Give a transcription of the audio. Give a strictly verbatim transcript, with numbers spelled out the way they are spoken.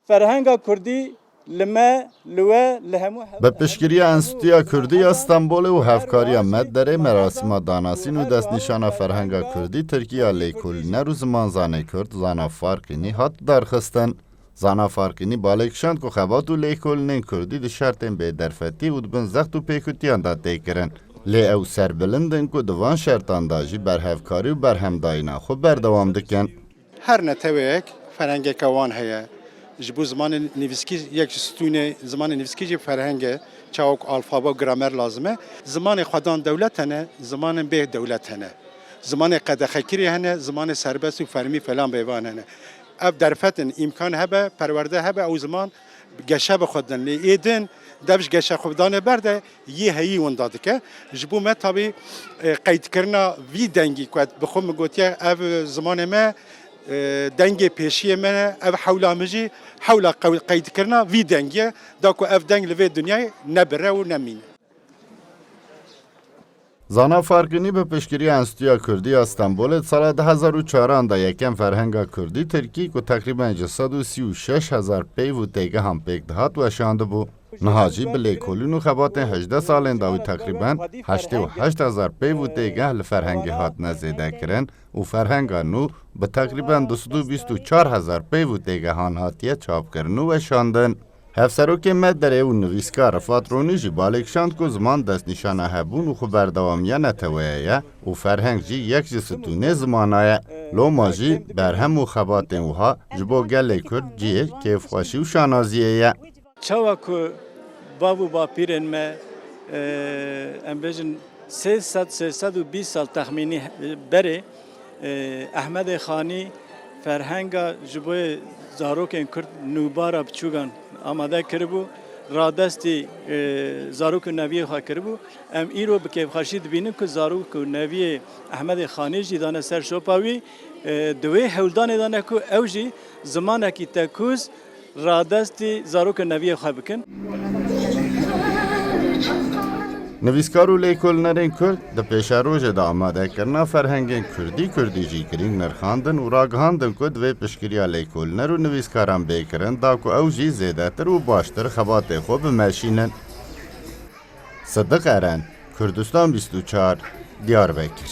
Ferhenga kurdî li me, li we, li hemû hev- Bi piştgiriya Enstitûya Kurdî ya Stenbolê û hevkariya Medderê merasîma danasîn û destnîşana ferhenga kurdî Tirkî ya lêkolîner û zimanzanê kurd Zana Farqînî hat darxistin. Zana Farqînî balê kişand ku xebat û lêkolînên kurdî di şertên bêderfetî û di bin zext û pêkutiyan de tê kirin. Lê ew serbilind in ku di van şertan de jî berhevkarî û berhemdayîna xwe berdewam dikin. Her neteweyek ferhengeke wan heye. Ji bo zimanê nivîskî, yek ji stûnê zimanê nivîskî jî ferheng e. Çawa ku alfabe û gramer lazim e. Zimanê xwedan dewlet hene, zimanên bê dewlet hene. Zimanê qedexekirî hene, zimanê serbest û fermî falan bêvan hene. Ev derfet in, îmkan hebe, perwerde hebe, ew ziman geşe bi xwe din. Lê ê din, dev ji geşe xwe danê ber de, yê heyî winda dike. Ji bo me tabî, e, qeydkirina vî dengî ku bi xwe min gotiye, ev zimanê me, e, dengê pêşiyê me ne, ev hewla min jî hewla qew-, qeydkirina vî dengî ye, da ku ev deng li vê dinyayê nebire û nemîne. Zana Farqînî bi piştgiriya Enstitûya Kurdî ya Stenbolê di sala du hezar û çaran de yekem ferhenga kurdî tirkî ku teqrîben ji sed û sî û şeş hezar peyv û têgehan pêk dihat weşandibû. Niha jî bi lêkolîn û xebatên hejdeh salên dawî teqrîben heştê û heşt hezar peyv û têgeh li ferhengê hatine zêdekirin û ferhenga nû bi teqrîben du sed û bîst û çar hezar peyv û têgehan hatiye çapkirin û weşandin. Hevserokê Medderê û nivîskar Rifat Ronî jî balê kişand ku ziman destnîşana hebûn û xweberdewamiya neteweyê ye û ferheng jî yek ji stûnê zimana ye. Loma jî berhem û xebatên wiha ji bo gelê Kurd cihê kêfxweşî û şanaziyê ye. Çawa ku bav û bapîrên me, e, em bêjin sê sed, sê sed û bîst sal texmînî berê, e, Ehmedê Xanî ferhenga ji bo zarokên Kurd nûbara biçûkan amade kiribû, radestî, e, zarok û neviyê xwe kiribû. Em îro bi kêfxweşî dibînin ku zarok û neviyê Ehmedê Xanî jî dane ser şopa wî, e, di wê hewldanê de ne ku ew jî zimanekî tekûz radestî zarok û neviyê xwe bikin. Nivîskar û lêkolînerên Kurd di pêşerojê de amadekirina ferhengên Kurdî, Kurdî jî girîng nirxandin û ragihandin ku divê piştgiriya lêkolîner û nivîskaran bê kirin, da ku ew jî zêdetir û baştir xebatê xwe bimeşînin. Sidiq Eren, Kurdistan bîst û çar, Diyarbekir.